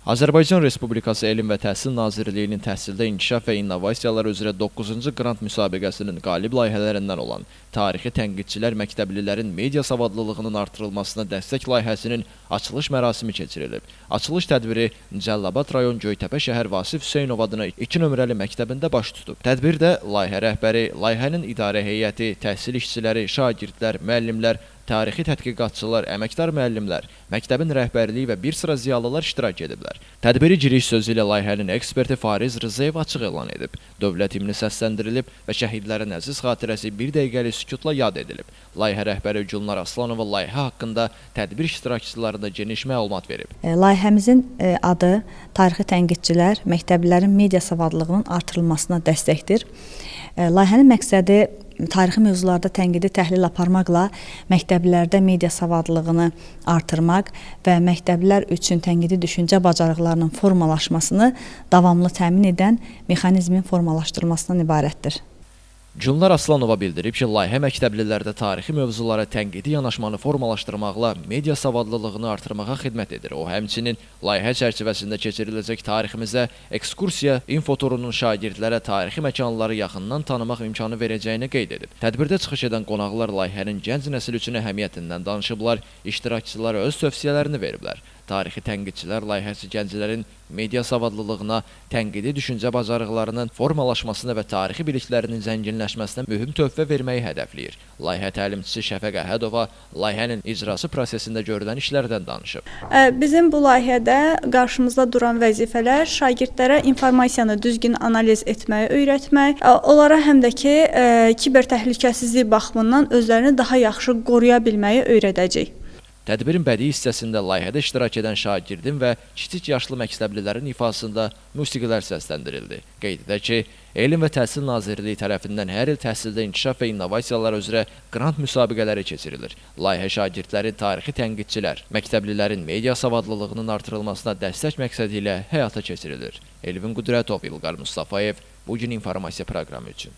Azərbaycan Respublikası Elm və Təhsil Nazirliyinin Təhsildə İnkişaf və İnnovasiyalar üzrə 9-cu qrant müsabiqəsinin qalib layihələrindən olan Tarixi Tənqidçilər Məktəblilərin Media Savadlılığının Artırılmasına Dəstək layihəsinin açılış mərasimi keçirilib. Açılış tədbiri Cəlilabad rayon Göytəpə şəhər Vasif Hüseynov adına 2 nömrəli məktəbində baş tutub. Tədbirdə layihə rəhbəri, layihənin idarə heyəti, təhsil işçiləri, şagirdlər, müəllimlər, tarixi tədqiqatçılar, əməkdar müəllimlər, məktəbin rəhbərliyi və bir sıra ziyalılar iştirak ediblər. Tədbiri giriş sözü ilə layihənin eksperti Fariz Rzayev açıq elan edib. Dövlət himni səsləndirilib və şəhidlərin əziz xatirəsi bir dəqiqəlik sükutla yad edilib. Layihə rəhbəri Gülnar Aslanova layihə haqqında tədbir iştirakçılarına geniş məlumat verib. Layihəmizin adı Tarixi Tənqidçilər Məktəblilərin Media Savadlılığının Artırılmasına Dəstəkdir. Layihənin məqsədi tarixi mövzularda tənqidi təhlil aparmaqla məktəblilərdə media savadlılığını artırmaq və məktəblilər üçün tənqidi düşüncə bacarıqlarının formalaşmasını davamlı təmin edən mexanizmin formalaşdırılmasından ibarətdir. Gülnar Aslanova bildirib ki, layihə məktəblilərdə tarixi mövzulara tənqidi yanaşmanı formalaşdırmaqla media savadlılığını artırmağa xidmət edir. O, həmçinin layihə çərçivəsində keçiriləcək tariximizə ekskursiya infoturunun şagirdlərə tarixi məkanları yaxından tanımaq imkanı verəcəyini qeyd edib. Tədbirdə çıxış edən qonaqlar layihənin gənc nəsil üçün əhəmiyyətindən danışıblar, iştirakçılara öz tövsiyələrini veriblər. Tarixi Tənqidçilər layihəsi gənclərin media savadlılığına, tənqidi düşüncə bacarıqlarının formalaşmasına və tarixi biliklərinin zənginləşməsinə mühüm töhfə verməyi hədəfləyir. Layihə təlimçisi Şəfəq Əhədova layihənin icrası prosesində görülən işlərdən danışıb. Bizim bu layihədə qarşımızda duran vəzifələr şagirdlərə informasiyanı düzgün analiz etməyi öyrətmək, onlara həm də ki, kiber təhlükəsizlik baxımından özlərini daha yaxşı qoruya bilməyi öyrədəcək. Tədbirin bədii hissəsində layihədə iştirak edən şagirdin və kiçik yaşlı məktəblilərin ifasında musiqilər səsləndirildi. Qeyd edək ki, Elm və Təhsil Nazirliyi tərəfindən hər il təhsildə inkişaf və innovasiyalar üzrə qrant müsabiqələri keçirilir. Layihə şagirdlərin tarixi tənqidçilər, məktəblilərin media savadlılığının artırılmasına dəstək məqsədi ilə həyata keçirilir. Elvin Qüdrətov, İlqar Mustafayev, Bu gün informasiya proqramı üçün.